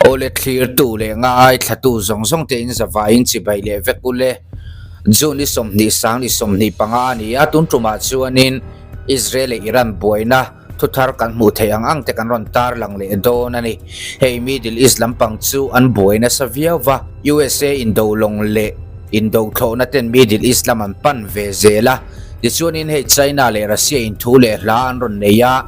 Awle thlirtu leh ngaithlatu zawng zawng te in zavaiin chibai leh vek ule. June i 20 sang ni 25 a ni a, tun tumah chuanin Israel leh Iran buaina thuthar kan hmuh theih ang ang te kan rawn tarlang leh dawn a ni. Hei Middle East lampang chu an buai nasa viau va, USA indo lawng leh indo thlawhna ten Middle East lam an pan ve zel a, tichuanin hei China leh Russia in thu leh hla an rawn nei a,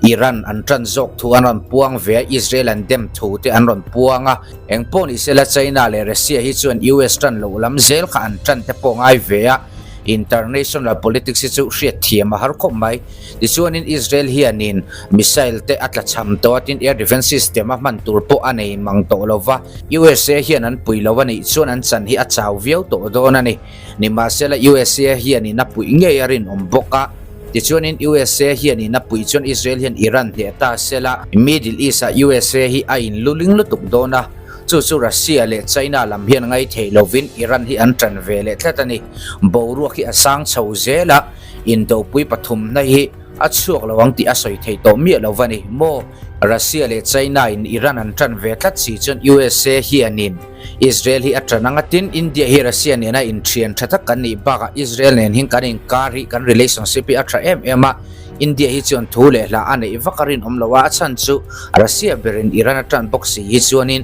Iran an tan zawk thu an rawn puang ve a, Israel an dem thu te an rawn puang a. Eng pawh ni sela China leh Russia hi chuan US tan loh lam zel kha an tan te pawh ngai ve a, international politics hi chu hriat thiam a har khawp mai. Tichuanin Israel hianin missile te a tla cham tawh a, tin air defence system a hman tur pawh a nei mang tawh lo va, USA hian an pui lo a nih chuan an chan hi a chau viau tawh dawn a ni. Nimahsela USA hianin a puih ngei a rinawm bawk a. Tichuanin USA hianin a puih chuan Israel hian Iran hneh ta sela Middle East ah USA hi a inluling lutuk dawn a, chu chu Russia leh China lam hian ngai thei lovin Iran hi an tan ve leh tlat a ni. Boruak hi a sang chho zel a, indopui pathumna hi a chhuak lo ang tih a sawi thei tawh miah lo va ni maw? Russia leh China in Iran an tan ve tlat si chuan USA hianin Israel hi a tan anga tin India hi Russia nena inthian tha tak kan nih bakah Israel nen hian kan inkar hi kan relationship hi a tha em em a, India hi chuan thu leh hla a neih vak a rinawm lo a, a chhan chu Russia berin Iran a tan bawk si hi chuanin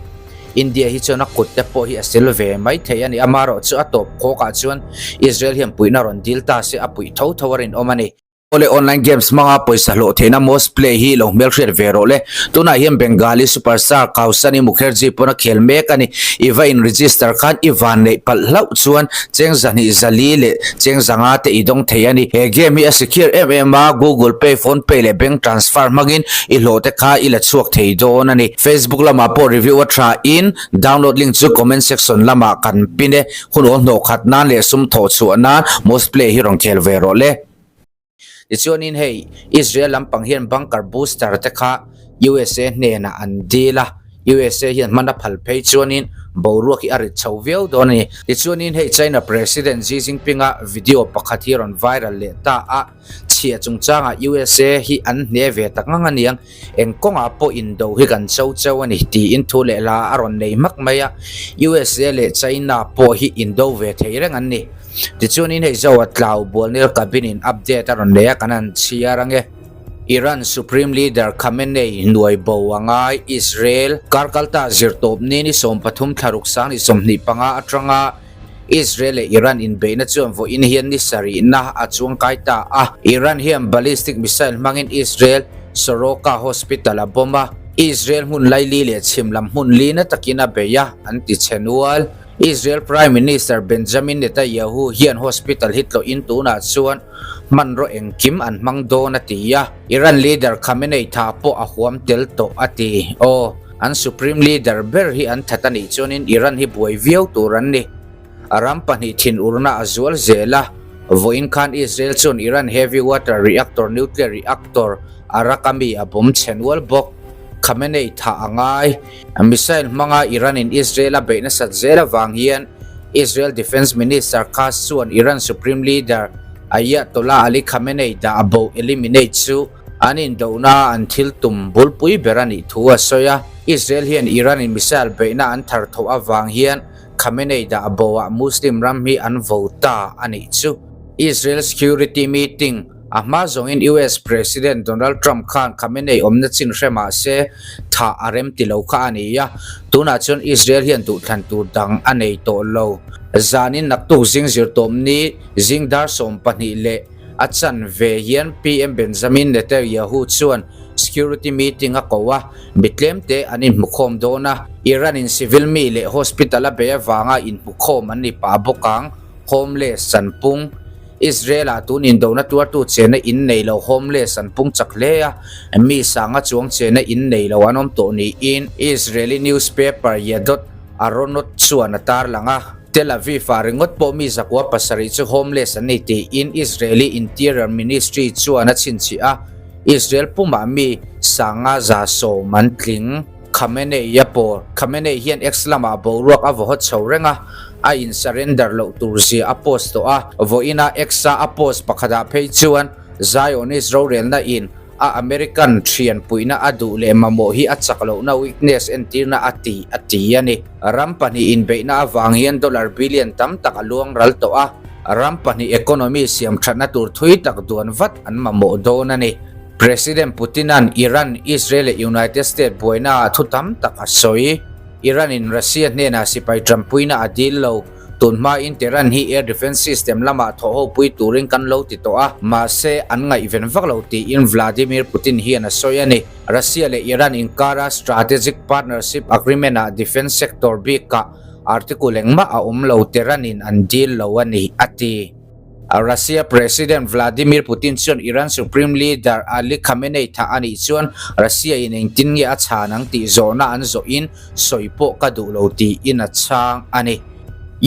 India hi chuan a kut te pawh hi a sel ve mai thei a ni, amaherawh chu a tawp khawkah chuan Israel hian puihna rawn dil ta se a puih tho tho a rinawm a ni. Awle online games hmanga pawisa hlawh theihna Most Play hi lo hmelhriat ve rawh le. Tunah hian Bengali superstar Kausani Mukherjee pawn a khel mek a ni. I va in register khan i van neih palh hlauh chuan cheng zahnih zali leh cheng zanga te i dawng thei a ni. He game hi a secure em em a, Google Pay, Phone Pay leh bank transfer hmangin i hlawh te kha i la chhuak thei dawn a ni. Facebook lamah pawh review a tha in download link chu comment section lamah kan pin e. Hun awl hnawh khat nan leh sum thawh chhuah nan Most Play hi rawn khel ve rawh le. Tichuanin hei Israel lampang hian bunker booster te kha USA hnenah an dil a, USA hian hman a phal phei chuanin boruak hi a rit chho viau dawn a ni. Tichuanin hei China President Xi Jinping-a video pakhat hi rawn viral leh ta a, chhia chungchangah USA hi an hne ve tak ngang a niang, eng kawngah pawh indo hi kan cho cheu a ni tiin thu leh hla a rawn nei hmak mai a, USA leh China pawh hi indo ve thei reng an ni. Tichuanin hei zo a tlau Bualnil cabin in update a rawn nei a kan han chhiar ange. Iran Supreme Leader Khamenei hnuai bo a ngai Israel karkalta zirtawp ni ni 13 thlaruk sang ni 25 atanga Israel leh Iran inbeihna chuan vawiin hian ni sarihna a chuangkai ta a. Iran hian ballistic missile hmangin Israel Soroka Hospital a bomb a, Israel hmun laili leh chhim lam hmun li na takin a bei a, an ti chhe nual. Israel Prime Minister Benjamin Netanyahu hian hospital hi tlawhin tunah chuan hmanraw engkim an hmang dawn a ti a, Iran leader Khamenei tha pawh a huam tel tawh a ti. Aw, an supreme leader ber hi an that a nih chuanin Iran hi buai viau tur an ni. A ram pahnih thinurna a zual zel a, vawiin khan Israel chuan Iran heavy water reactor nuclear reactor Arak ami a bomb chhe nual bawk. Khamenei thah a ngai. Missile hmanga Iran-in Israel a beih nasat zel avang hian Israel Defence Minister Katz chuan Iran Supreme Leader Ayatollah Ali Khamenei dah a bo eliminate chu an indohna an thil tum bulpui ber a nih thu a sawi a. Israel hian Iran-in missile beihna an thar tho avang hian Khamenei dah a bo-ah Muslim ram hi an vo ta a nih chu. Israel Security Meeting A hma zawngin US President Donald Trump khan Khamenei awmna chin hre mah se thah a rem ti lo kha a ni a, tunah chuan Israel hian duhthlan tur dang a nei tawh lo. Zanin naktuk zing zirtawpni zing dar 12 leh a chan ve hian PM Benjamin Netanyahu chuan security meeting a ko a, mi tlemte an inhmukhawm dawn a, Iran-in civil mi leh hospital a bei avanga inhmukhawm an ni pah bawk ang, homeless chanpung. Israel-ah tun indona tuartu chena in nei lo homeless an pung chak hle a, mi sanga chuang chena in nei lo an awm tawh niin Israeli newspaper Yedot Aronot chuan a tarlang a. Tel Aviv-ah ringawt pawh mi zakua pasarih chu homeless an ni tiin Israeli Interior Ministry chuan a chhinchhiah a, Israel pumah mi sanga 110 an tling. Khamenei a pawl. Khamenei hian X lamah boruak a vaw hawt chho reng a, a in surrender loh tur zia a post tawh a. Vawiina X-a a post pakhatah phei chuan Zionist rorelna in A American thian puihna a duh leh mamawh hi a chak lohna weakness entirna a ti a ti a ni. Ram pahnih inbeihna avang hian dollar billion tam tak a luang ral tawh a, ram pahnih economy siam thatna tur thui tak duan vat an mamawh dawn a ni. President Putin-a'n Iran, Israel leh United States buainaah thu tam tak a sawi. Iran-in Russia hnenah sipai tanpuina a dil lo. Tun hmain Tehran hi air defence system lamah thawh hopui turin kan lo ti tawh a, mahse an ngaihven vak lo tiin Vladimir Putin hian a sawi a ni. Russia leh Iran inkara strategic partnership agreement-ah defence sector bikah article engmah a awm lo, Tehran-in an dil lo a ni, a ti. Russia President Vladimir Putin chuan Iran Supreme Leader Ali Khamenei thah a nih chuan Russia in engtin nge a chhan ang tih zawhna an zawhin sawi pawh ka duh lo tiin a chhang a ni.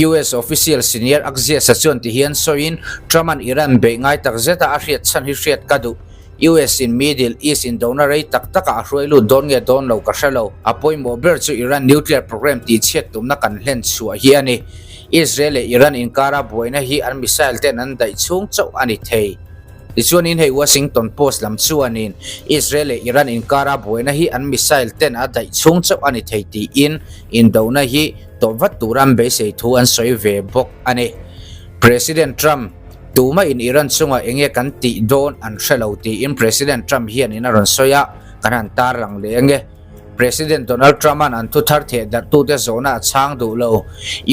US official senior Axios-a chuan tihian sawiin Trump-a'n Iran beih ngai tak zeta a hriat chhan hi hriat ka duh. US in Middle East indona rei tak takah a hruai lut dawn nge dawn lo ka hre lo. A pawimawh ber chu Iran nuclear program tihchhiat tumna kan hlen chhuah hi a ni. Israel leh Iran inkara buaina hi an missile ten an daih chhung chauh a ni thei. Tichuanin hei Washington Post lam chuanin Israel leh Iran inkara buaina hi an missile ten a daih chhung chauh a ni thei tiin indona hi tawp vat tura an beisei thu an sawi ve bawk a ni. President Trump Tuma in Iran chungah enge kan tih dawn an hre lo tiin President Trump hianin a rawn sawi a, kan han tarlang leh ange. President Donald Trump-a'n an thuthar theh darhtute zawhna a chhang duh lo.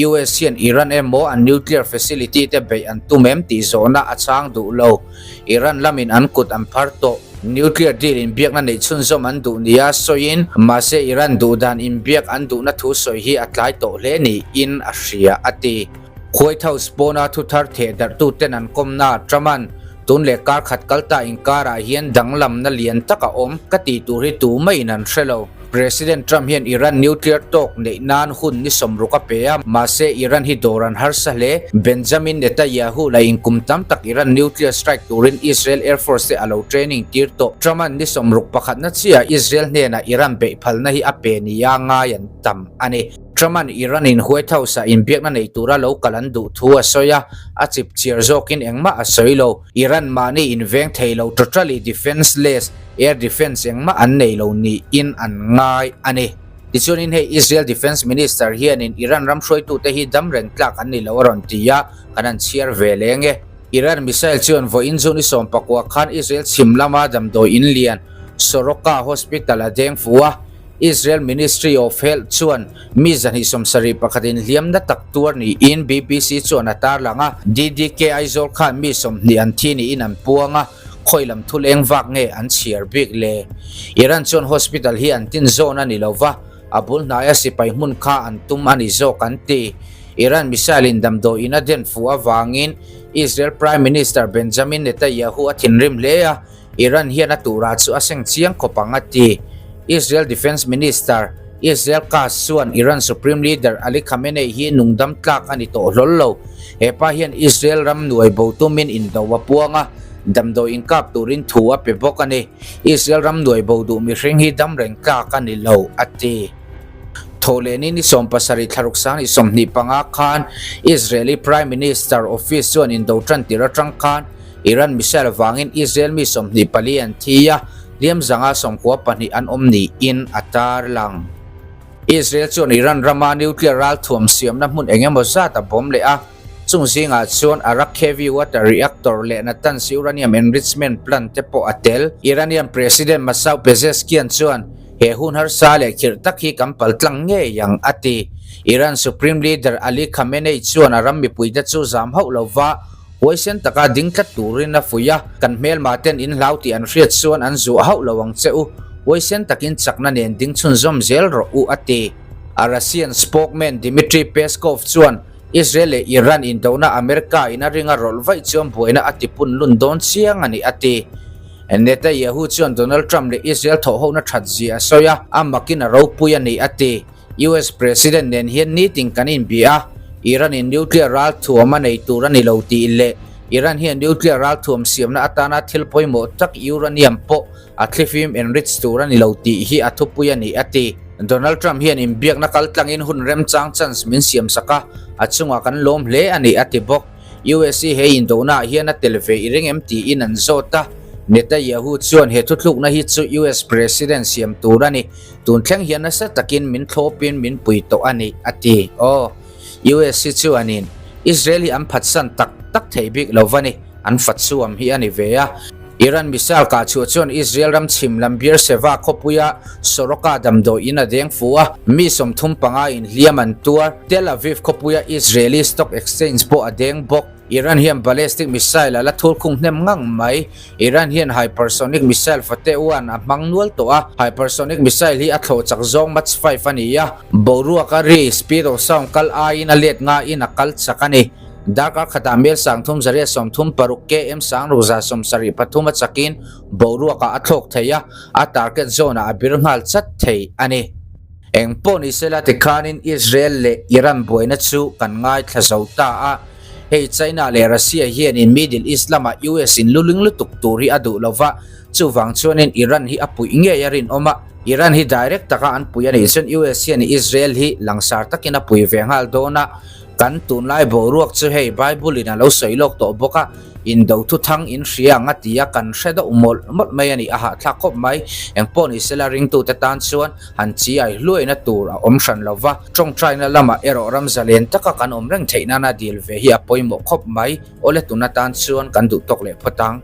US hian Iran emaw an nuclear facility te beih an tum em tih zawhna a chhang duh lo. Iran lamin an kut an phar tawh. Nuclear deal inbiakna neih chhunzawm an duh nia sawiin, mahse Iran duhdan inbiak an duhna thu sawi hi a tlai tawh hle niin a hria, a ti. White House pawna thuthar theh darhtuten an kawmna Trump-a'n tun leh kar khat kal ta inkarah hian danglamna lian tak a awm ka tih tur hi tu maiin an hre lo. President Trump hian Iran nuclear talk neih nan hun ni sawmruk a pe a, mahse Iran hi dawr an harsa hle. Benjamin Netanyahu lah in kum tam tak Iran nuclear strike turin Israel Air Force te a lo training tir tawh. Trump-a'n ni 60 pakhatna chiah Israel hnenah Iran beih phalna hi a pe nia ngai an tam a ni. Trump-a'n Iran-in White House-ah inbiakna nei tura lo kal an duh thu a sawi a, a chip chiar zawkin engmah a sawi lo. Iran mahni inveng thei lo totally defenseless, air defense engmah an nei lo niin an ngai a ni. Tichuanin hei Israel Defense Minister hianin Iran ram hruaitute hi dam reng tlak an ni lo a rawn ti a, kan han chhiar ve leng e. Iran missile chuan vawiin June i 19 khan Israel chhim lama damdawi in lian Soroka Hospital a deng fu a, Israel Ministry of Health chuan mi 271 in hliamna tak tuar niin BBC chuan a tarlang a, DDK Aizawl khan mi 20 an thi niin an puang a, khawi lam thul eng vak nge an chhiar bik le? Iran chuan hospital hi an tin zawn a ni lo va, a bul hnaia sipai hmun kha an tum a ni zawk an ti. Iran missile in damdawi in a den fuh avangin Israel Prime Minister Benjamin Netanyahu a thinrim hle a, Iran hian a turah chu a seng chiang khawp ang a ti. Israel Defence Minister Israel Katz chuan Iran Supreme Leader Ali Khamenei hi nungdam tlak a ni tawh hlawl lo. He pa hian Israel ram nuai bo tumin indo a puang a, damdawi inkap turin thu a pe bawk a ni. Israel ram nuai bo duh mihring hi dam reng tlak a ni lo, a ti. Thawhlehni ni 70 thlaruk sang ni 25 khan Israeli Prime Minister Office chuan indo tan tir atang khan Iran missile vangin Israel mi 24 an thi a, hliam zanga 92 an awm niin a tarlang. Israel chuan Iran rama nuclear ralthuam siamna hmun eng emaw zat a bawm leh a, chung zingah chuan Arak heavy water reactor leh Natanz uranium enrichment plant te pawh a tel. Iranian President Masoud Pezeshkian chuan he hun harsa leh khirh tak hi kan paltlang ngei ang a ti. Iran Supreme Leader Ali Khamenei chuan a ram mipuite chu zam hauh lova Huaisen taka ding tlat turin a fuih a, kan hmelma ten in hlau tih an hriat chuan an zuah hauh lo ang che u, huaisen takin chakna nen ding chhunzawm zel rawh u a ti. A Russian spokesman Dmitry Peskov chuan Israel leh Iran indona America in a ring a rawlh vaih chuan buaina a tipun lun dawn chiang a ni a ti. Netanyahu chuan Donald Trump leh Israel thawhhona that zia a sawi a, a makin a ropui a ni a ti. US President nen hian nitin kan inbia a, Iran in nuclear ralthuam a nei tur a ni lo tih leh Iran hian nuclear ralthuam siamna atana thil pawimawh tak uranium pawh a thlifim enrich tur a ni lo tih hi a thupui a ni a ti. Donald Trump hian inbiakna kaltlangin hun remchang chance min siamsak a, a chungah kan lawm hle a ni a ti bawk. US hi he indona ah hian a tel ve i ring em tiin an zawt a. Netanyahu chuan he thuthlukna hi chu US President siam tur a ni, tun thleng hian nasa takin min thlawpin min pui tawh a ni, a ti. Aw, US hi chuanin Israel hi an phatsan tak tak thei bik lo va ni, an fatsuam hi a ni ve a. Iran missile kah chhuah chuan Israel ram chhim lam Beersheva khawpuia Soroka damdawi in a deng fu a, mi 35 in hliam an tuar. Tel Aviv khawpuia Israeli Stock Exchange pawh a deng bawk. Iran hian ballistic missile a la thur khung hnem ngang mai. Iran hian hypersonic missile Fateh 1 a hmang nual tawh a, hypersonic missile hi a thlawh chak zawng Mach 5 a ni a, boruak a ri, speed of sound, kal aiin a let ngaiin a kal chak a ni. Darkar khatah mel 3136 km 6173 a chakin boruakah a thlawk thei a, a target zone-ah a bir nghal chat thei a ni. Eng pawh ni sela tikhanin Israel leh Iran buaina chu kan ngaithla zo ta a, hei China leh Russia hianin Middle East lamah US in luling lutuk tur hi a duh lova, chuvang chuanin Iran hi a puih ngei a rinawm a, Iran hi direct taka an pui a nih chuan US hian Israel hi langsar takin a pui ve nghal dawn a, Kan tunlai boruak chu hei Bible in a lo sawi lawk tawh bawk a, indo thuthang in hria ang a ti a, kan hre deuh mawlh mawlh mai a ni, a hahthlak khawp mai. Engpawh ni sela ringtute tan chuan han chi ai hluaina tur a awm hran lo va, tawngtaina lamah erawh ram zalen taka kan awm reng theih nana dil ve hi a pawimawh khawp mai. Awle tuna tan chuan kan duh tawk leh phawt ang.